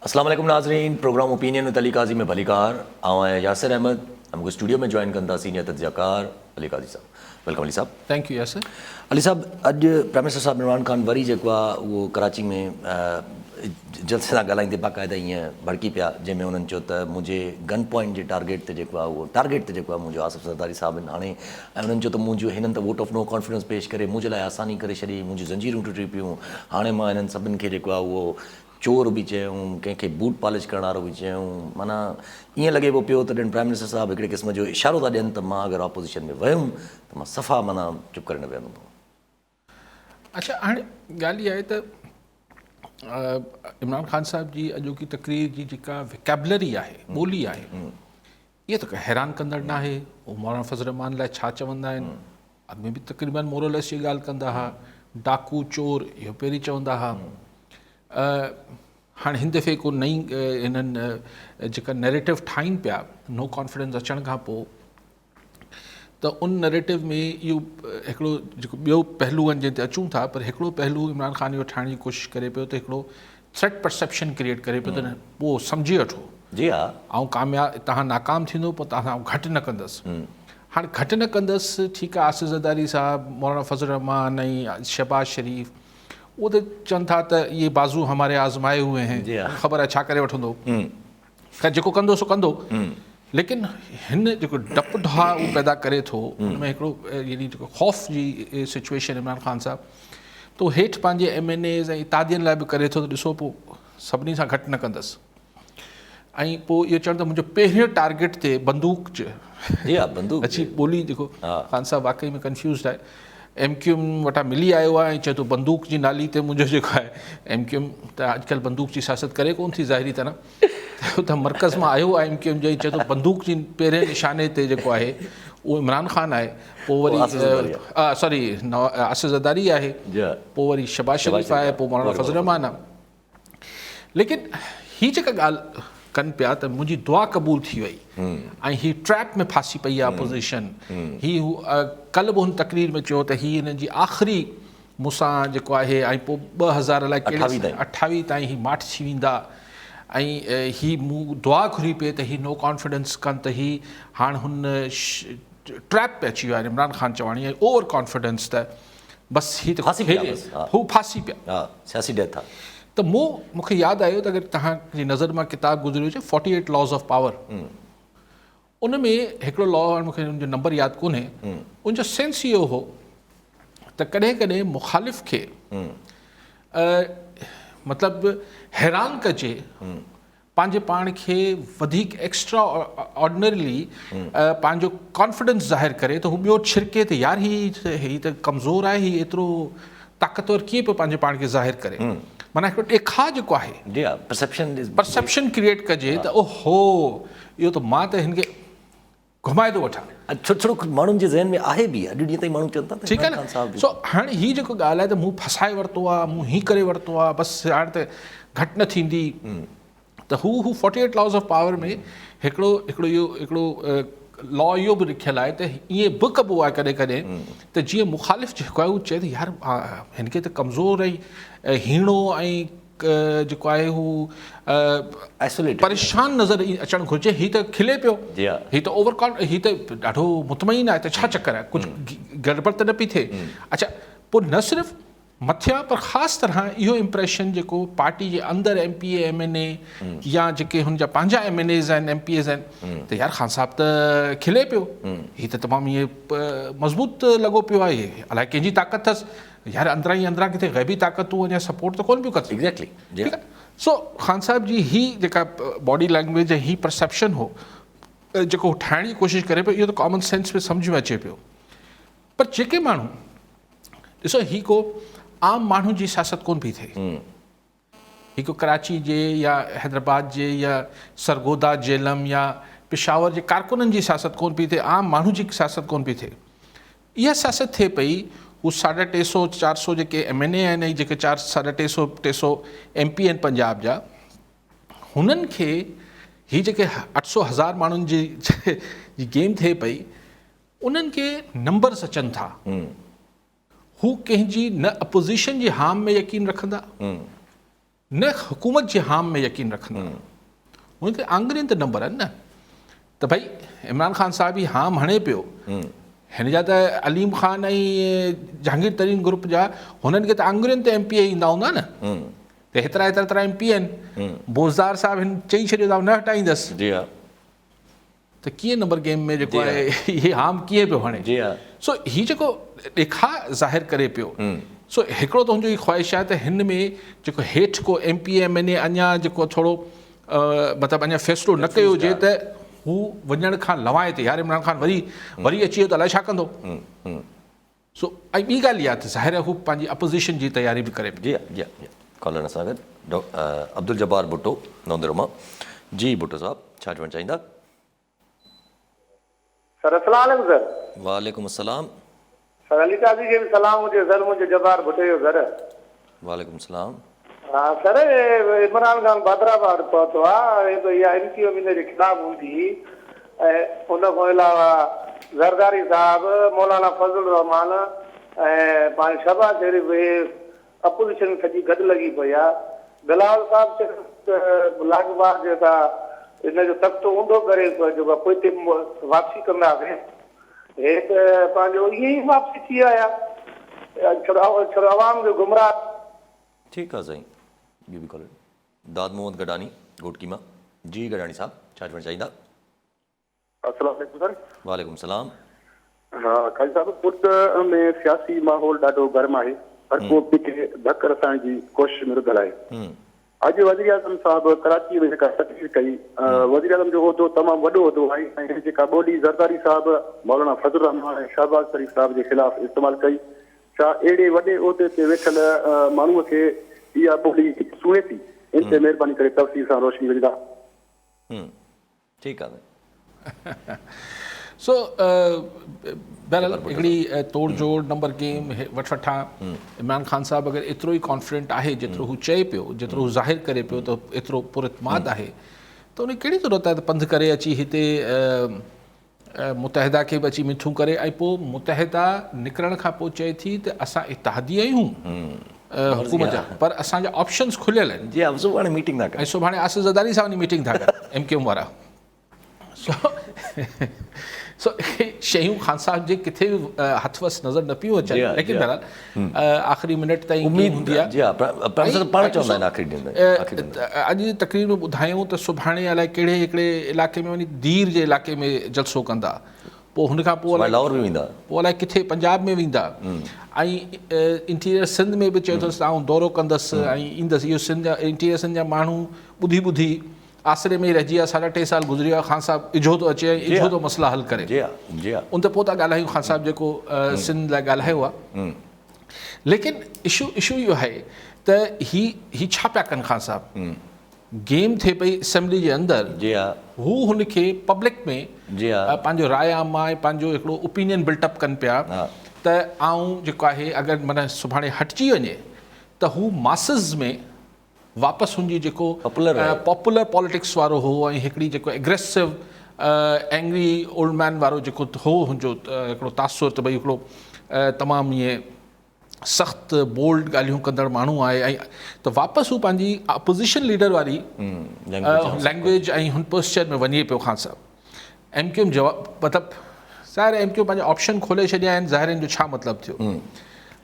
اسلام عليڪم ناظرين programme opinion with Ali Qazi ۾ ڀليڪار آئون آهيان ياسر احمد ۽ مونکي اسٽوڊيو ۾ جوائن ڪن ٿا سينيئر تجزيه ڪار علي قاضي صاحب welcome Ali صاحب thank you Yasir Ali صاحب اڄ پرائم منسٽر صاحب عمران خان وري جيڪو آهي اهو ڪراچي ۾ جلسي سان ڳالهائيندي باقاعده ائين ڀڙڪي پيا جنهن ۾ انهن چيو ته منهنجي گن پوائنٽ جي ٽارگيٽ تي جيڪو آهي اهو ٽارگيٽ تي جيڪو آهي منهنجو آصف زرداري صاحب آهن هاڻي ۽ انهن چيو ته منهنجو هنن ته ووٽ آف نو ڪانفيڊنس پيش ڪري منهنجي لاء آساني ڪري ڇڏي منهنجون زنجيرون ٽٽي پيون هاڻي مان هنن سڀن کي جيڪو آهي اهو چور به چيائون ڪنهن کي بوٽ پالش ڪرڻ وارو به چيائون معنيٰ ائين لڳي پيو پيو ته ڄڻ پرائم منسٽر صاحب هڪڙي قسم جو اشارو ٿا ڏين ته مان اگر آپوزيشن ۾ ويم ته مان صفا معنيٰ چپ ڪري نه ويهندم. اڇا هاڻي ڳالهه اها آهي ته عمران خان صاحب جي اڄوڪي تقرير جي جيڪا وڪيبلري آهي ٻولي آهي اها ته حيران ڪندڙ نه آهي هو مولانا فضل الرحمان لاء ڇا چوندا آهن اڳ ۾ به تقريبن موراليس جي ڳالهه ڪندا هئا ڊاڪو چور اهو پهرين چوندا هئا هاڻي هن دفعي ڪو نئين هنن جيڪا نيريٽو ٺاهين پيا نو ڪانفيڊنس اچڻ کان پوء ته ان نريٽو ۾ اهو هڪڙو جيڪو ٻيو پهلو آهن جنهن تي اچون ٿا پر هڪڙو پهلو عمران خان اهو ٺاهڻ جي ڪوشش ڪري پيو ته هڪڙو ٿريٽ پرسيپشن ڪريئيٽ ڪري پيو ته پوء سمجهي وٺو جي ها آئون ڪامياب تهان ناڪام ٿيندو پوء تهان آئون گهٽ نه ڪندس هاڻي گهٽ نه ڪندس ٺيڪ آهي آصف زرداري صاحب مولانا فضل الرحمان ۽ شهباز شريف اهو ته چون ٿا ته اهي بازو هماري آزمائي هئي هين خبر آهي ڇا ڪري وٺندو خير جيڪو ڪندو سو ڪندو ليڪن هن جيڪو ڊپ ڊاء اهو پيدا ڪري ٿو ان ۾ هڪڙو يعني جيڪو خوف جي سچويشن عمران خان صاحب تو هيٺ پنهنجي ايم اين ايز ۽ اتحادين لاء به ڪري ٿو ته ڏسو پوء سڀني سان گهٽ نه ڪندس ۽ پوء اهو چوڻ ته منهنجو پهريون ٽارگيٽ تي بندوق جي ها بندوق اچي ٻولي جيڪو خان صاحب واقعي ۾ ڪنفيوزڊ آهي ايم ڪيو ايم وٽان ملي آيو آهي ۽ چئي ٿو بندوق جي نالي تي منهنجو جيڪو آهي ايم ڪيو ايم ته اڄڪلهه بندوق جي سياست ڪري ڪون ٿي ظاهري طرح ته مرڪز مان آيو آهي ايم ڪيو ايم جي چئي ٿو بندوق جي پهرين نشاني تي جيڪو آهي اهو عمران خان آهي پوء وري سوري آصف زرداري آهي پوء وري شهباز شريف آهي پوء مولانا فضل الرحمان آهي ليڪن هي جيڪا ڳالهه ڪن پيا ته منهنجي دعا قبول ٿي وئي ۽ هي ٽريپ ۾ ڦاسي پئي آهي اپوزيشن هي ڪل به هن تقرير ۾ چيو ته هي هنن جي آخري مون سان جيڪو آهي ۽ پوء 2000 الائي ڪهڙي 28 تائين هي ماٺ ٿي ويندا ۽ هي مون دعا گهري پئي ته هي نو ڪانفيڊنس ڪن ته هي هاڻ هن ٽريپ ۾ اچي ويو آهي عمران خان چواڻي ۽ اوور ڪانفيڊنس ته بس هي ته ڦاسي پيا بس ها هو ڦاسي پيا ها سياسي ڊيٿ ها ته مون مون کي ياد آيو ته اگر توهان جي نظر مان ڪتاب گذريو هجي 48 لاز آف پاور ان ۾ هڪڙو لا هاڻي مون کي ان جو نمبر ياد ڪونهي ان جو سينس اهو هو ته ڪڏهن ڪڏهن مخالف کي مطلب حيران ڪجي پنهنجي پاڻ کي وڌيڪ ايڪسٽرا آرڊنرلي پنهنجو ڪانفيڊنس ظاهر ڪري ته هو ٻيو ڇرڪي ته يار هي هي ته ڪمزور آهي هي ايترو طاقتور ڪيئن پيو پنهنجي پاڻ کي ظاهر ڪري معنيٰ هڪڙو ڏيکاء جيڪو آهي جي ها پرسيپشن پرسيپشن ڪريئيٽ ڪجي ته اوهو اهو ته مان ته هن کي گهمائي ٿو وٺان. ڇو ڇو ماڻهن جي ذهن ۾ آهي به اڄ ڏينهن تائين ماڻهو چون ٿا ته ٺيڪ آهي نه سو هاڻي هي جيڪو ڳالهه آهي ته مون ڦسائي ورتو آهي مون هي ڪري ورتو آهي بس هاڻي ته گهٽ نه ٿيندي ته هو هو 48 لاز آف پاور ۾ هڪڙو هڪڙو اهو هڪڙو لا اهو به لکيل آهي ته ائين به ڪبو آهي ڪڏهن ڪڏهن ته جيئن مخالف جيڪو آهي هو چئي ته يار هن کي ته ڪمزور ۽ هيڻو ۽ جيڪو آهي هو پريشان نظر اچڻ گهرجي هي ته کلي پيو هي ته اوور ڪان هي ته ڏاڍو مطمئن آهي ته ڇا چڪر آهي ڪجهه گڙٻڙ ته نه پئي ٿئي اڇا پوء نه صرف مٿيان پر خاص طرح اهو امپريشن جيڪو پارٽي جي اندر M P A M N A يا جيڪي هن جا پنهنجا ايم اين ايز آهن ايم پي ايز آهن ته يار خان صاحب ته کلي پيو هي ته تمام ائين مضبوط لڳو پيو آهي الائي ڪنهن جي طاقت اٿس يار اندران ئي اندران ڪٿي غيبي طاقتون اڃا سپورٽ ته ڪونه پيون ڪن. ايگزيڪٽلي جي ٺيڪ آ سو خان صاحب جي هي جيڪا باڊي لينگويج ۽ هي پرسيپشن هو جيڪو هو ٺاهڻ جي ڪوشش ڪري پيو اهو ته ڪامن سينس ۾ سمجهه ۾ اچي پيو پر جيڪي ماڻهو ڏسو هي ڪو عام ماڻهو جي سياست ڪون پئي ٿئي هي ڪو ڪراچي جي يا حيدرآباد جي يا سرگودا، جهلم يا پشاور جي ڪارڪنن جي سياست ڪونه پئي ٿئي، عام ماڻهو جي سياست ڪونه پئي ٿئي. اها سياست ٿئي پئي، هو ساڍا ٽي سو چار سو جيڪي ايم اين اي آهن ۽ جيڪي چار ساڍا ٽي سو ٽي سو ايم پي آهن پنجاب جا، هنن کي هي جيڪي اٺ سو هزار ماڻهن جي جي گيم ٿئي پئي، انهن کي نمبرز اچن ٿا. هو ڪنهن جي نه اپوزيشن جي هام ۾ يقين رکندا. نه حڪومت جي هام ۾ يقين رکندا. هن کي آڱرين تي نمبر آهن نه ته ڀئي عمران خان صاحب هي هام هڻي پيو، هن جا ته عليم خان ۽ جهانگير ترين گروپ جا هنن کي ته آڱرين تي ايم پي اي ايندا هوندا نه ته هيترا هيترا هيترا ايم پي آهن. بوزدار صاحب هن چئي ڇڏيو ته آئون نه هٽائيندس. جي ها. ته ڪيئن نمبر گيم ۾ جيڪو آهي هي هام ڪيئن پيو هڻي. جي ها. سو هي جيڪو ڏيکاء ظاهر ڪري پيو سو هڪڙو ته هن جو هي خواهش آهي ته هن ۾ جيڪو هيٺ ڪو M P M N A اڃا جيڪو ٿورو مطلب اڃا فيصلو نه ڪيو هجي ته هو وڃڻ کان لوائي ته يار عمران خان وري وري اچي ويو ته الائي ڇا ڪندو. سو ۽ ٻي ڳالهه اها ته ظاهر آهي هو پنهنجي اپوزيشن جي تياري به ڪري پيو. جي ها جي ها جي ڪالر سان گڏ عبدالجبار ڀٽو نوندرو مان جي ڀٽو صاحب ڇا چوڻ چاهيندا. سر اسلام عليڪم سر. وعليڪم السلام. سر علي قاضي کي به سلام هجي سر منهنجو جبار ڀٽي جو گهر. وعليڪم السلام. ها سر عمران خان بادرآباد پهتو آ هي ته اها ايم ڪيو ايم ان جي خلاف هوندي ۽ ان کان علاوه زرداري صاحب مولانا فضل الرحمان ۽ پنهنجو شهباز شريف هي اپوزيشن سڄي گڏ لڳي پئي آ بلاول صاحب چيو ته لاڳ باغ جيڪا ان جو تختو اونڌو ڪري جيڪو پوئتي واپسي ڪنداسين هي ته پنهنجو ائين ئي واپسي ٿي آيا ڇڙو عوام کي گمراهه. ٺيڪ آ سائين ٻيو به ڪالر داد محمد گڏاڻي گهوٽڪي مان جي گڏاڻي صاحب ڇا چوڻ چاهيندا. السلام عليڪم سر. وعليڪم السلام. ها قاضي صاحب ملڪ ۾ سياسي ماحول ڏاڍو گرم آهي هر ڪو ٻئي کي ڌڪ رسائڻ جي ڪوشش ۾ رڌل آهي اڄ وزيراعظم صاحب ڪراچي ۾ جيڪا تقرير ڪئي وزيراعظم جو عهدو تمام وڏو عهدو آهي ۽ جيڪا ٻولي زرداري صاحب مولانا فضل الرحمان ۽ شهباز شريف صاحب جي خلاف استعمال ڪئي ڇا اهڙي وڏي عهدي تي ويٺل ماڻهو کي اها ٻولي سونهي ٿي ان تي مهرباني ڪري تفصيل سان روشني وجهندا. ٺيڪ آ سائين. سو بهرحال هڪڙي توڙ جوڙ نمبر گيم وٺ وٺان عمران خان صاحب اگر ايترو ئي ڪانفيڊنٽ آهي جيترو هو چئي پيو جيترو هو ظاهر ڪري پيو ته ايترو پر اعتماد آهي ته ان کي ڪهڙي ضرورت آهي ته پنڌ ڪري اچي هتي متحده کي به اچي منٿون ڪري ۽ پوء متحده نڪرڻ کان پوء چئي ٿي ته اسان اتحادي آهيون حڪومت جا پر اسان جا آپشنز کليل آهن. جي ها سڀاڻي ميٽنگ ٿا ڪن. ۽ سڀاڻي آصف زرداري سان وڃي ميٽنگ ٿا ڪن ايم ڪيو ايم وارا. سو سو شيون خان صاحب جي ڪٿي به هٿ وس نظر نه پيون اچن ليڪن بهرحال آخري منٽ تائين اميد هوندي آهي. جي ها پرائم منسٽر پاڻ چوندا آهن آخري ڏينهن تائين. اڄ جي تقرير ۾ ٻڌايائون ته سڀاڻي الائي ڪهڙي هڪڙي علائقي ۾ وڃي دير جي علائقي ۾ جلسو ڪندا پوء هن کان پوء الائي لاهور به ويندا پوء الائي ڪٿي پنجاب ۾ ويندا ۽ انٽيريئر سنڌ ۾ به چيو اٿس ته آئون دورو ڪندس ۽ ايندس اهو سنڌ جا انٽيريئر سنڌ جا ماڻهو ٻڌي ٻڌي آسري ۾ ئي رهجي ويا ساڍا ٽي سال گذري ويا خان صاحب اجهو ٿو اچي ۽ اجهو ٿو مسئلا حل ڪري ان تي پوء ٿا ڳالهايون خان صاحب جيڪو سنڌ لاء ڳالهايو آهي ليڪن اشو اشو اهو آهي ته هي هي ڇا پيا ڪن خان صاحب گيم ٿئي پئي اسيمبلي جي اندر جي ها هو هن کي پبلڪ ۾ جي ها پنهنجو راء عامه ۽ پنهنجو هڪڙو اوپينين بلٽ اپ ڪن پيا ته آئون جيڪو آهي اگر معنيٰ سڀاڻي هٽجي وڃي ته هو ماسز ۾ واپس هن جي جيڪو پاپولر پاليٽڪس وارو هو ۽ هڪڙي جيڪو اگريسو اينگري اولڊ مين وارو جيڪو هو هن جو هڪڙو تاثر ته ڀئي هڪڙو تمام ائين سخت بولڊ ڳالهيون ڪندڙ ماڻهو آهي ۽ ته واپس هو پنهنجي اپوزيشن ليڊر واري لينگويج ۽ هن پوسچر ۾ وڃي پيو خان صاحب ايم ڪيو ايم جواب مطلب ظاهر ايم ڪيو پنهنجا آپشن کولي ڇڏيا آهن ظاهر ان جو ڇا مطلب ٿيو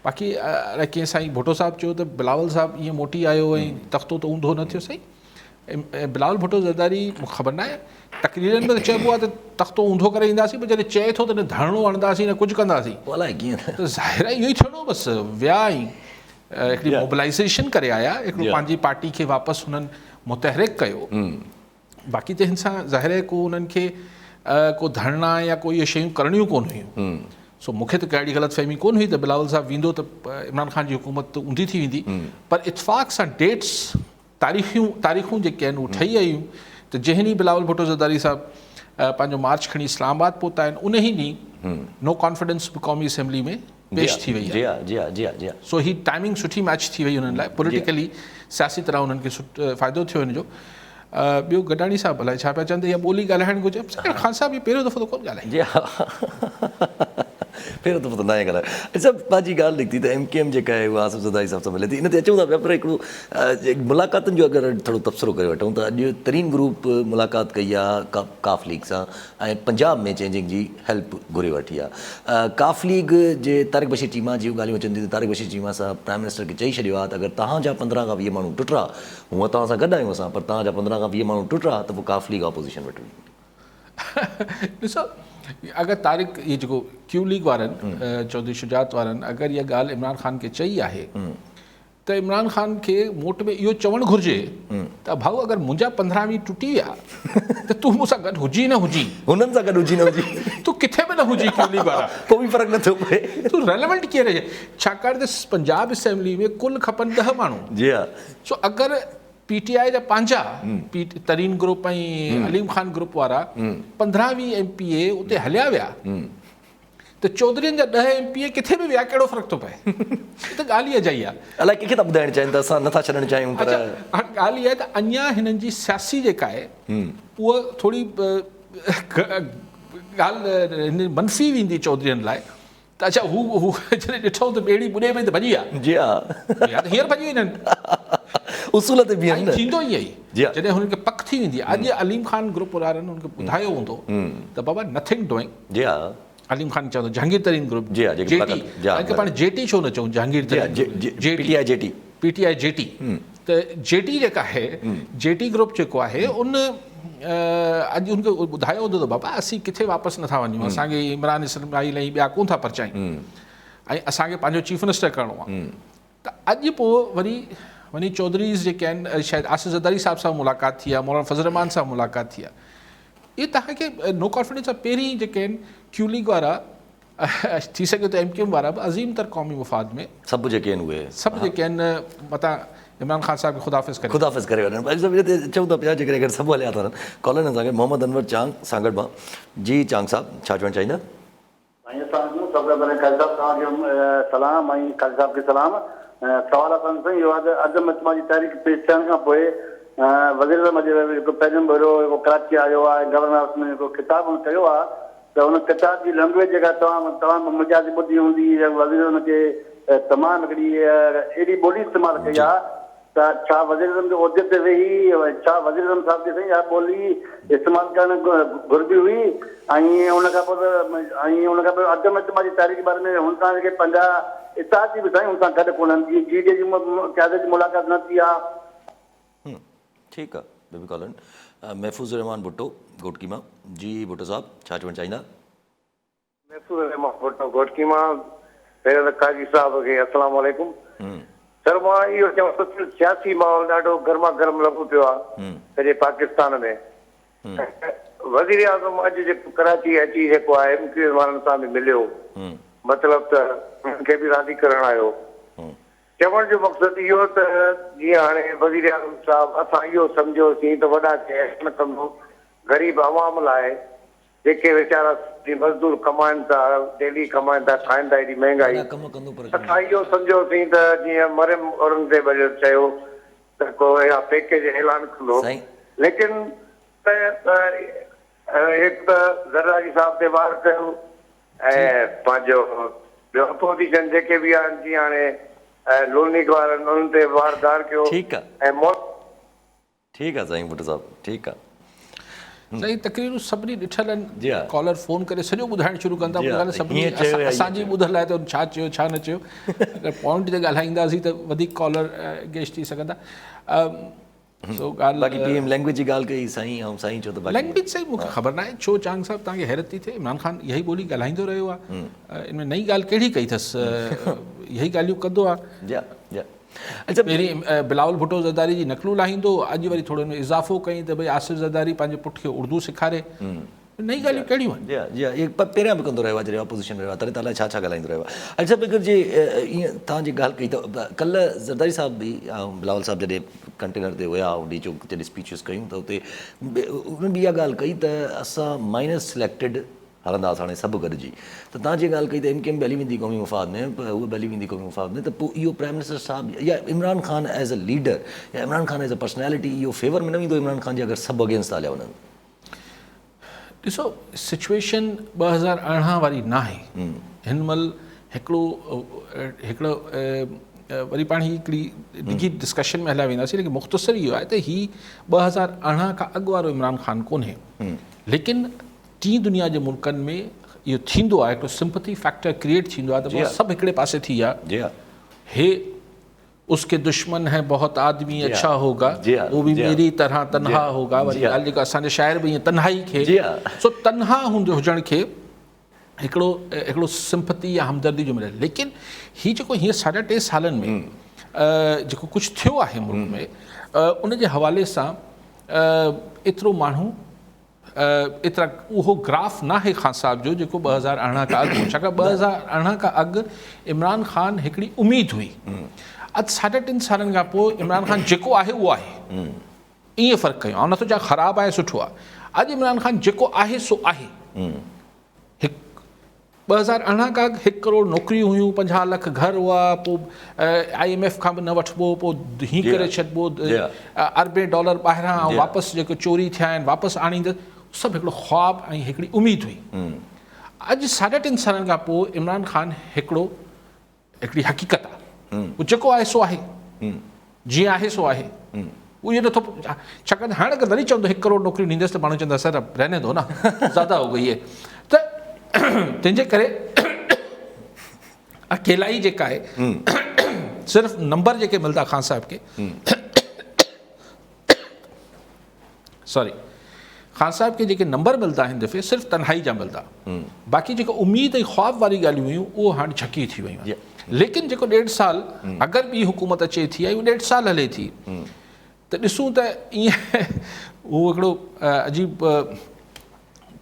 باقي ڪنهن سائين ڀٽو صاحب چيو ته بلاول صاحب ائين موٽي آيو ۽ تختو ته اونڌو نه ٿيو سائين بلاول ڀٽو زرداري مون خبر نه آهي تقريرن ۾ ته چئبو آهي ته تختو اونڌو ڪري اينداسين پر جڏهن چئي ٿو ته نه ڌرڻو هڻنداسين نه ڪجهه ڪنداسين ته ظاهر آهي اهو ئي ٿيڻو بس ويا ۽ هڪڙي موبلائزيشن ڪري آيا هڪڙو پنهنجي پارٽي کي واپس هنن متحرڪ ڪيو باقي ته هن سان ظاهر آهي ڪو انهن کي ڪو ڌرڻا يا ڪو اهي شيون ڪرڻيون ڪونه هيون سو مون کي ته ڪا اهڙي غلط فهمي ڪونه هئي ته بلاول صاحب ويندو ته عمران خان جي حڪومت ته اونڌي ٿي ويندي پر اتفاق سان ڊيٽس تاريخيون تاريخون جيڪي آهن اهي ٺهي آيون ته جنهن ڏينهن بلاول ڀٽو زرداري صاحب پنهنجو مارچ کڻي اسلام آباد پهتا آهن ان ئي ڏينهن نو ڪانفيڊنس به قومي اسيمبلي ۾ پيش ٿي وئي آهي. جي ها جي ها جي ها. سو هي ٽائمنگ سٺي ميچ ٿي وئي انهن لاء پوليٽيڪلي سياسي طرح انهن کي فائدو ٿيو ان جو. ٻيو گڏاڻي صاحب الائي ڇا پيا چون ته اها ٻولي ڳالهائڻ گهرجي. خان صاحب هي پهريون دفعو ته ڪونه ڳالهائي. جي ها پهريون دفعو ته ناهي ڳالهايو. اچا پنهنجي ڳالهه نڪتي ته ايم ڪيو ايم جيڪا آهي اها آصف زرداري صاحب سان ملي ٿي ان تي اچون ٿا پيا پر هڪڙو ملاقاتن جو اگر ٿورو تبصرو ڪري وٺون ته اڄ ترين گروپ ملاقات ڪئي آهي ڪاف ليگ سان ۽ پنجاب ۾ چينجنگ جي هيلپ گهري وٺي آهي. ڪاف ليگ جي طارق بشير چيما جون ڳالهيون اچن ٿيون ته طارق بشير چيما صاحب پرائم منسٽر کي چئي ڇڏيو آهي ته اگر توهان جا 15 کان 20 ماڻهو ٽٽا هونء توهان سان گڏ آهيون اسان پر توهان جا 15 کان 20 ماڻهو ٽٽا ته پوء ڪاف ليگ اپوزيشن وٽ ويندي. ڏسو اگر طارق هي جيڪو ڪيو ليگ وارن چوڌري شجاعت وارن اگر اها ڳالهه عمران خان کي چئي آهي ته عمران خان کي موٽ ۾ اهو چوڻ گهرجي ته ڀائو اگر منهنجا 15 ويهه ٽٽي ويا ته تون مون سان گڏ هجي نه هجي، هنن سان گڏ هجي نه هجي، تون ڪٿي به نه هجي ڪيو ليگ وارا پوء به فرق نٿو پئي، تون ريليونٽ ڪيئن رهجي، ڇاڪاڻ ته پنجاب اسيمبلي ۾ ڪل کپن 10 ماڻهو، جي ها، سو اگر پي ٽي آء جا پنهنجا پي ترين گروپ ۽ عليم خان گروپ وارا 15 20 ايم پي اي اتي هليا ويا ته چوڌرين جا 10 ايم پي اي ڪٿي به ويا ڪهڙو فرق ٿو پئي؟ هي ته ڳالهه ئي اجائي آهي. الائي ڪنهن کي ٿا ٻڌائڻ چاهين ته اسان نٿا ڇڏڻ چاهيون پر. اڇا هاڻ ڳالهه اها آهي ته اڃا هنن جي سياسي جيڪا آهي اها ٿوري ڳالهه هن منفي ويندي چوڌرين لاء ته اڇا هو هو جڏهن ڏٺو ته ٻيڙي ٻڏي پئي ته ڀڄي ويا. جي ها. يا ته هينئر ڀڄي وڃن. اصول تي بيهن نه. ٿيندو ائين ئي. جي ها. جڏهن هنن کي پڪ ٿي ويندي. اڄ عليم خان گروپ وارن هنن کي ٻڌايو هوندو ته بابا نٿنگ ڊوئنگ. جي ها. عليم خان چوندو جهانگير ترين گروپ جي ها جي ٽي ان کي پاڻ جي ٽي ڇو نه چئون جهانگير ترين جي P T I G T P T I G T ته جي ٽي جيڪا آهي جي ٽي گروپ جيڪو آهي ان اڄ ان کي ٻڌايو هوندو ته بابا اسين ڪٿي واپس نٿا وڃون اسان کي عمران اسماعيل ۽ ٻيا ڪون ٿا پرچائين ۽ اسان کي پنهنجو چيف منسٽر ڪرڻو آهي ته اڄ پوء وري وڃي چوڌريز جيڪي آهن شايد آصف زرداري صاحب سان ملاقات ٿي آهي مولانا فضل الرحمان سان ملاقات ٿي آهي اهي توهان کي نو ڪانفيڊنس سان پهرين جيڪي آهن ڪيو ليگ وارا ٿي سگهي ٿو ايم ڪيو ايم وارا به عظيم تر قومي مفاد ۾ سڀ جيڪي آهن اهي سڀ جيڪي آهن متان عمران خان صاحب کي خدا حافظ ڪري خدا حافظ ڪري وڃن ڀائي صاحب هتي چئون ٿا پيا جيڪڏهن اگر سڀ هليا ٿا وڃن ڪالر اسان کي محمد انور چانگ سانگهڙ مان جي چانگ صاحب ڇا چوڻ چاهيندا. سائين اسلام عليڪم سڀ کان پهرين قاضي صاحب توهان کي سلام ۽ قاضي صاحب کي سلام سوال اسان جو سائين اهو آهي ته عدم اعتماد جي تحريڪ پيش ٿيڻ کان پوء وزيراعظم اڄ جيڪو پهريون ڀيرو جيڪو ڪراچي آيو آهي ۽ گورنر هائوس ۾ جيڪو خطاب هن ڪيو آهي ته ان خطاب جي لينگويج جيڪا توهان توهان به مجازي ٻڌي هوندي وزيراعظم کي تمام هڪڙي اهڙي ٻولي استعمال ڪئي آهي ته ڇا وزيراعظم جي عهدي تي ويهي ڇا وزيراعظم صاحب کي سائين اها ٻولي استعمال ڪرڻ گهربي هئي ۽ ان کان پوء ته ۽ ان کان پوء عدم اعتماد جي تحريڪ باري ۾ هن سان جيڪي پنهنجا اتحادي به سائين هن سان گڏ ڪونهن جيئن جي ڊي جي قيادت جي ملاقات نه ٿي آ. ٺيڪ آ بيبي ڪالن محفوظ الرحمان ڀٽو گهوٽڪي مان جي ڀٽو صاحب ڇا چوڻ چاهيندا. محفوظ الرحمان ڀٽو گهوٽڪي مان پهريون ته قاضي صاحب کي السلام عليڪم سر مان اهو چوان ٿو ته سياسي ماحول ڏاڍو گرما گرم لڳو پيو آهي سڄي پاڪستان ۾ وزير اعظم اڄ جيڪو ڪراچي اچي جيڪو آهي ايم ڪيو ايم وارن سان به مليو مطلب ته انهن کي به راضي ڪرڻ آيو چوڻ جو مقصد اهو ته جيئن هاڻي وزير اعظم صاحب اسان اهو سمجهيوسين ته وڏا ڪي احسان ڪندو غريب عوام لاء جيڪي ويچارا سنڌي مزدور ڪمائن ٿا ڊيلي ڪمائن ٿا کائن ٿا ايڏي مهنگائي وڏا ڪم ڪندو پر اسان اهو سمجهيوسين ته جيئن مريم اورنگزيب جو چيو ته ڪو اهڙا پيڪيج اعلان ڪندو سائين. ليڪن ته هڪ ته زرداري صاحب تي وار ڪيو ۽ پنهنجو ٻيو اپوزيشن جيڪي به آهن جيئن هاڻي لون ليگ وارن انهن تي وار ڌار ڪيو ٺيڪ آ. ۽ مول ٺيڪ آ سائين ڀٽو صاحب ٺيڪ آ. سائين تقريرون سڀني ڏٺل آهن جي ها ڪالر فون ڪري سڄو ٻڌائڻ شروع ڪن ٿا جي ها ڳالهه سڀني هيئن چيو يا اسان جي ٻڌل آهي ته ان ڇا چيو ڇا نه چيو اگر پوائنٽ تي ڳالهائينداسين ته وڌيڪ ڪالر انگيج ٿي سگهندا سو ڳالهه باقي پي ايم لينگويج جي ڳالهه ڪئي سائين ۽ سائين چيو ته باقي لينگويج سائين مونکي خبر ناهي ڇو چانگ صاحب توهان کي حيرت ٿي ٿئي عمران خان اها ئي ٻولي ڳالهائيندو رهيو آهي ان ۾ نئين ڳالهه ڪهڙي ڪئي اٿس اها ئي ڳالهيون ڪندو آهي جي ها جي ها اڇا پهرين بلاول ڀٽو زرداري جي نقلون لاهيندو هو اڄ وري ٿورو ان ۾ اضافو ڪيائين ته ڀئي آصف زرداري پنهنجي پٽ کي اردو سيکاري. نئين ڳالهيون ڪهڙيون آهن؟ جي ها جي ها اهي پهريان به ڪندو رهيو آهي جڏهن اپوزيشن ۾ رهيو آهي تڏهن ته الائي ڇا ڇا ڳالهائيندو رهيو آهي. اڇا بيگر جي ائين توهان جي ڳالهه ڪئي ته ڪلهه زرداري صاحب به ۽ بلاول صاحب جڏهن ڪنٽينر تي هيا ۽ ڊي چوڪ جڏهن اسپيچز ڪيون ته اتي انهن به اها ڳالهه ڪئي ته اسان مائنس سليڪٽيڊ هلنداسين هاڻي سڀ گڏجي ته توهان جيئن ڳالهه ڪئي ته ايم ڪيو ايم به هلي ويندي قومي مفاد ۾ پر هوء به هلي ويندي قومي مفاد ۾ ته پوء اهو پرائم منسٽر صاحب يا Imran Khan is a leader يا Imran Khan is a personality اهو فيور ۾ نه ويندو عمران خان جي اگر سڀ اگينسٽ ٿا هليا وڃن. ڏسو سچويشن 2018 واري ناهي. هن مهل هڪڙو هڪڙو وري پاڻ هي هڪڙي ڊگهي ڊسڪشن ۾ هليا وينداسين ليڪن مختصر اهو آهي ته هي 2018 کان اڳ وارو عمران خان ڪونهي ليڪن ٽين دنيا جي ملڪن ۾ اهو ٿيندو آهي هڪڙو سمپٿي فيڪٽر ڪريئيٽ ٿيندو آهي ته سڀ هڪڙي پاسي ٿي ويا هي اس ڪي دشمن هين بهت آدمي اڇا هوگا وو ڀي ميري طرح تنها هوگا وري ڳالهه جيڪا اسان جا شاعر به ائين تنهائي کي سو تنها هوندي هجڻ کي هڪڙو هڪڙو سمپتي يا همدردي جو مليل ليڪن هي جيڪو هينئر ساڍا ٽي سالن ۾ جيڪو ڪجهه ٿيو آهي ملڪ ۾ ان جي حوالي سان ايترو ماڻهو ايترا اهو گراف ناهي خان صاحب جو جيڪو 2018 کان اڳ هو ڇاڪاڻ 2018 کان اڳ عمران خان هڪڙي اميد هئي اڄ ساڍا ٽن سالن کان پوء عمران خان جيڪو آهي اهو آهي ائين فرق ڪيو آئون نٿو چوان خراب آهي سٺو آهي اڄ عمران خان جيڪو آهي سو آهي هڪ 2018 کان اڳ هڪ ڪروڙ نوڪريون هيون، 50 لک گهر هئا، پوء I M F کان به نه وٺبو، پوء هين ڪري ڇڏبو، اربين ڊالر ٻاهران ۽ واپس جيڪي چوري ٿيا آهن واپس آڻيندس، سڀ هڪڙو خواب ۽ هڪڙي اميد هئي. اڄ ساڍا ٽن سالن کان پوء عمران خان هڪڙو هڪڙي حقيقت آ هو جيڪو آهي سو آهي جيئن آهي سو آهي هو اهو نٿو ڇاڪاڻ ته هاڻ اگر وري چوندو هڪ ڪروڙ نوڪريون ڏيندس ته ماڻهو چوندا سر اب رهني دو نا زياده هو گئي هي ته تنهنجي ڪري اڪيلائي جيڪا آهي صرف نمبر جيڪي ملدا خان صاحب کي سوري خان صاحب کي جيڪي نمبر ملدا هن دفعي صرف تنهائي جا ملدا باقي جيڪو اميد ۽ خواب واري ڳالهيون هيون اهو هاڻ جهڪي ٿي ويون آهن ليڪن جيڪو ڏيڍ سال اگر ٻي حڪومت اچي ٿي ۽ ڏيڍ سال هلي ٿي ته ڏسون ته ائين اهو هڪڙو عجيب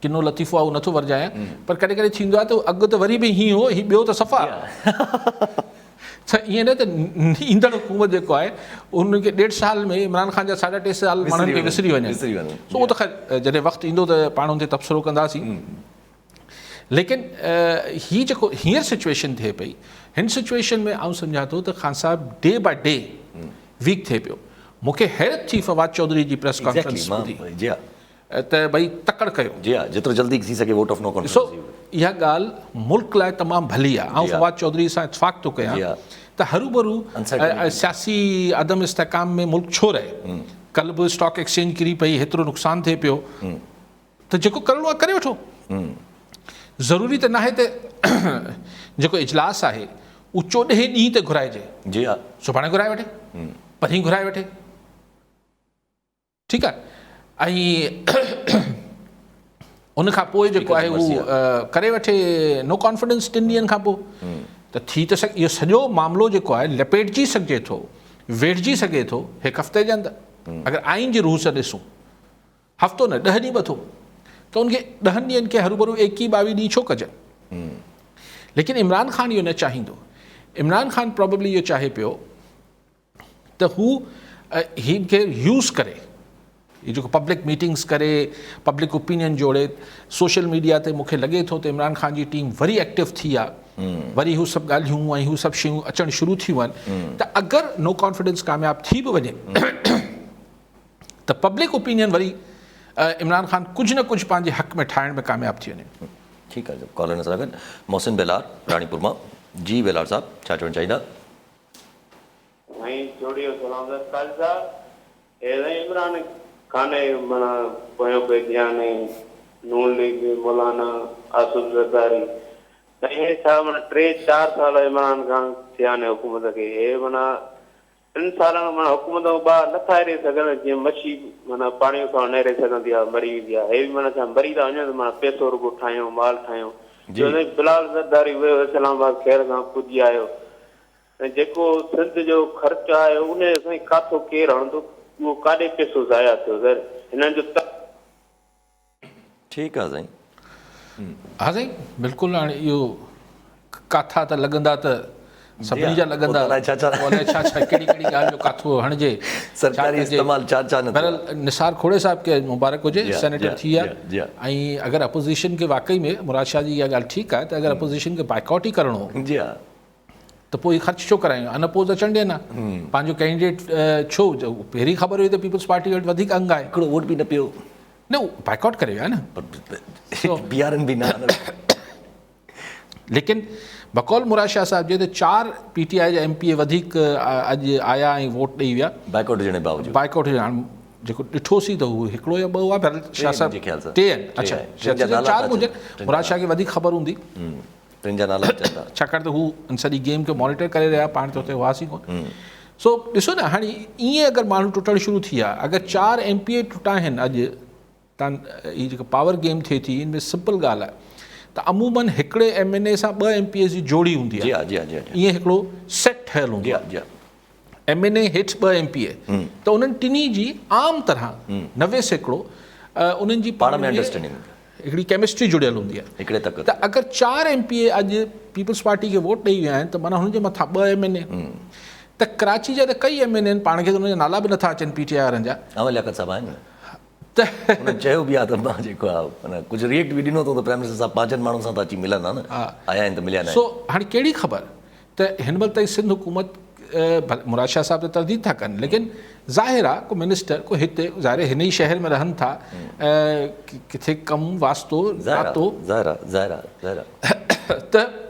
ڪنو لطيفو آهي اهو نٿو ورجايان پر ڪڏهن ڪڏهن ٿيندو آهي ته اڳ ته وري به هيئن هو هي ٻيو ته صفا ته ائين نه ته ايندڙ حڪومت جيڪو آهي ان کي ڏيڍ سال ۾ عمران خان جا ساڍا ٽي سال ماڻهن کي وسري وڃن سو اهو ته خير جڏهن وقت ايندو ته پاڻ ان تي تبصرو ڪنداسين ليڪن هي جيڪو هينئر سچويشن ٿئي پئي هن سچويشن ۾ آئون سمجهان ٿو ته خان صاحب ڊي باء ڊي ويڪ ٿئي پيو مون کي حيرت ٿي فواد چوڌري جي پريس ڪانفرنس ٻڌي ته ڀئي تڪڙ ڪيو. جي ها جيترو جلدي ٿي سگهي ووٽ آف نو ڪانفيڊنس ڏسو اها ڳالهه ملڪ لاء تمام ڀلي آهي آئون فواد چوڌري سان اتفاق ٿو ڪيان ته هروڀرو سياسي عدم استحڪام ۾ ملڪ ڇو رهي ڪلهه به اسٽاڪ ايڪسچينج ڪري پئي هيترو نقصان ٿئي پيو ته جيڪو ڪرڻو آهي ڪري وٺو ضروري ته ناهي ته جيڪو اجلاس آهي اهو چوڏهين ڏينهن تي گهرائجي جي ها سڀاڻي گهرائي وٺي پرين گهرائي وٺي ٺيڪ آهي ۽ ان کان پوء جيڪو آهي هو ڪري وٺي نو ڪانفيڊنس ٽن ڏينهن کان پوء ته ٿي ته سگهي اهو سڄو معاملو جيڪو آهي لپيٽجي سگهجي ٿو ويڙهجي سگهي ٿو هڪ هفتي جي اندر اگر آئين جي روح سان ڏسون هفتو نه ڏهه ڏينهن به اٿو ته ان کي ڏهن ڏينهن کي هروڀرو ايڪيهه ٻاويهه ڏينهن ڇو ڪجن ليڪن عمران خان اهو نه چاهيندو عمران خان پرابيبلي اهو چاهي پيو ته هو هن کي يوز ڪري هي جيڪو پبلڪ ميٽنگس ڪري پبلڪ اوپينين جوڙي سوشل ميڊيا تي مونکي لڳي ٿو ته عمران خان جي ٽيم وري ايڪٽو ٿي آ وري هو سڀ ڳالهيون ۽ هو سڀ شيون اچڻ شروع ٿيون آهن ته اگر نو ڪانفيڊنس ڪامياب ٿي به وڃي ته پبلڪ اوپينين وري عمران خان ڪجهه نه ڪجهه پنهنجي حق ۾ ٺاهڻ ۾ ڪامياب ٿي وڃي. ٺيڪ آهي ڪالر سان گڏ محسن بيلار راڻيپور مان جي بيلار صاحب ڇا چوڻ چاهيندا. سائين جوڙيو سلام سر قاضي صاحب هي سائين عمران خان جي معنيٰ پويون پئي ڌيان ۽ نون ليگ مولانا آصف زرداري سائين هي ڇا معنيٰ ٽي چار سال عمران خان ٿيا آهن حڪومت کي هي معنيٰ ٽن سالن کان معنيٰ حڪومت کان ٻاهر نٿا هري سگهن جيئن مڇي معنيٰ پاڻي کان نه هري سگهندي آهي مري ويندي آهي هي به معنيٰ ڇا مري ٿا وڃن معنيٰ پئسو رڳو ٺاهيون مال ٺاهيون جو سائين بلال زرداري ويو اسلام آباد خير سان پڄي آيو ۽ جيڪو سنڌ جو خرچ آهي ان جو سائين ڪاٿو ڪير هڻندو اهو ڪاڏي پيسو ضايع ٿيو سر هنن جو ته. ٺيڪ آ سائين. ها سائين بلڪل هاڻي اهو ڪاٿا ته لڳندا ته سڀني جا لڳندا الائي ڇا ڇا الائي ڇا ڇا ڪهڙي ڪهڙي ڳالهه جو ڪاٿو هڻجي سرڪاري استعمال ڇا ڇا نه بهرحال نثار کوڙي صاحب کي مبارڪ هجي سينيٽر ٿي ويا ۽ اگر اپوزيشن کي واقعي ۾ مراد شاهه جي اها ڳالهه ٺيڪ آهي ته اگر اپوزيشن کي بائيڪاٽ ئي ڪرڻو هو جي ها ته پوء هي خرچ ڇو ڪرايون ان اپوز اچڻ ڏين ها پنهنجو ڪينڊيڊيٽ ڇو پهرين خبر هئي ته پيپلز پارٽي وٽ وڌيڪ انگ آهي هڪڙو ووٽ به نه پيو نه بائيڪاٽ ڪري ويا نه بيهارن به نه. ليڪن بقول مراد شاهه صاحب جي ته 4 پي ٽي آء جا ايم پي اي وڌيڪ اڄ آيا ۽ ووٽ ڏئي ويا. بائيڪاٽ هجڻ جي باوجود. بائيڪاٽ هجڻ هاڻ جيڪو ڏٺوسين ته هو هڪڙو يا ٻه هئا بهرحال شاهه صاحب ٽي آهن اڇا چار به هجن مراد شاهه کي وڌيڪ خبر هوندي. ٽن جا نالا اچن ٿا. ڇاڪاڻ ته هو ان سڄي گيم کي مانيٽر ڪري رهيا پاڻ ته اتي هئاسين ڪونه. سو ڏسو نه هاڻي ائين اگر ماڻهو ٽٽڻ شروع ٿي ويا اگر 4 ايم پي اي ٽٽا آهن اڄ تان هي جيڪا پاور گيم ٿئي ٿي ان ۾ سمپل ڳالهه آهي ته عمومن هڪڙي ايم اين اي سان 2 ايم پي ايز جي جوڙي هوندي آهي ائين هڪڙو سيٽ ٺهيل هوندو آهي ايم اين اي هيٺ 2 ايم پي اي ته انهن ٽنهي جي عام طرح 90% انهن جي پاڻ ۾ انڊرسٽينڊنگ هڪڙي ڪيمسٽري جڙيل هوندي آهي هڪڙي تڪ ته اگر 4 ايم پي اي اڄ پيپلز پارٽي کي ووٽ ڏئي ويا آهن ته معنيٰ هنن جي مٿان 2 ايم اين اي ته ڪراچي جا ته ڪئي ايم اين اي آهن پاڻ کي ته انهن جا نالا به نٿا اچن پي ٽي آء وارن جا. اوهان لياقت صاحب آهن نه. ته هن چيو به آهي ته مان جيڪو آهي معنيٰ ڪجهه ريئيڪٽ به ڏنو اٿئون ته پرائم منسٽر صاحب پنهنجن ماڻهن سان ته اچي ملن ها نه آيا آهن ته مليا نه سو هاڻي ڪهڙي خبر ته هن مهل تائين سنڌ حڪومت مراد شاهه صاحب ته ترديد ٿا ڪن ليڪن ظاهر آهي ڪو منسٽر ڪو هتي ظاهر هن ئي شهر ۾ رهن ٿا ڪٿي ڪم واسطو ناتو ظاهر آهي ظاهر آهي ظاهر آهي ته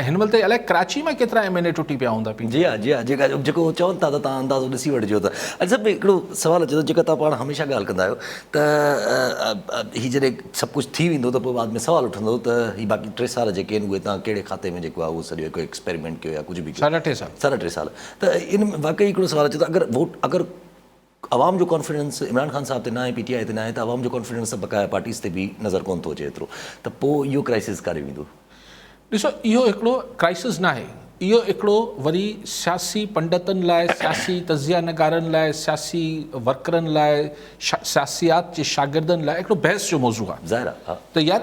هن مهل تائين الائي ڪراچي مان ڪيترا ايم اين اي ٽٽي پيا هوندا پي. جي ها جي ها جيڪا جيڪو چون ٿا ته توهان اندازو ڏسي وٺجو ته علي صاحب هڪڙو سوال اچي ٿو جيڪا توهان پاڻ هميشه ڳالهه ڪندا آهيو ته هي جڏهن سڀ ڪجهه ٿي ويندو ته پوء بعد ۾ سوال اٺندو ته هي باقي 3 سال جيڪي آهن اهي توهان ڪهڙي کاتي ۾ جيڪو آهي اهو سڄو هڪ ايڪسپيريمينٽ ڪيو يا ڪجهه به ڪيو ساڍا ٽي سال ساڍا ٽي سال ته ان ۾ واقعي هڪڙو سوال اچي ٿو اگر ووٽ اگر عوام جو ڪانفيڊنس عمران خان صاحب تي ناهي پي ٽي آء تي ناهي ته عوام جو ڪانفيڊنس ته بقايا پارٽيز تي به نظر ڪونه ٿو اچي ايترو ته پوء اهو ڪرائسز ڪاڏي ويندو؟ ڏسو اهو هڪڙو ڪرائسز ناهي اهو هڪڙو وري سياسي پنڊتن لاء سياسي تجزيه نگارن لاء سياسي ورڪرن لاء سياسيات جي شاگردن لاء هڪڙو بحث جو موضوع آهي ظاهر آهي ها. ته يار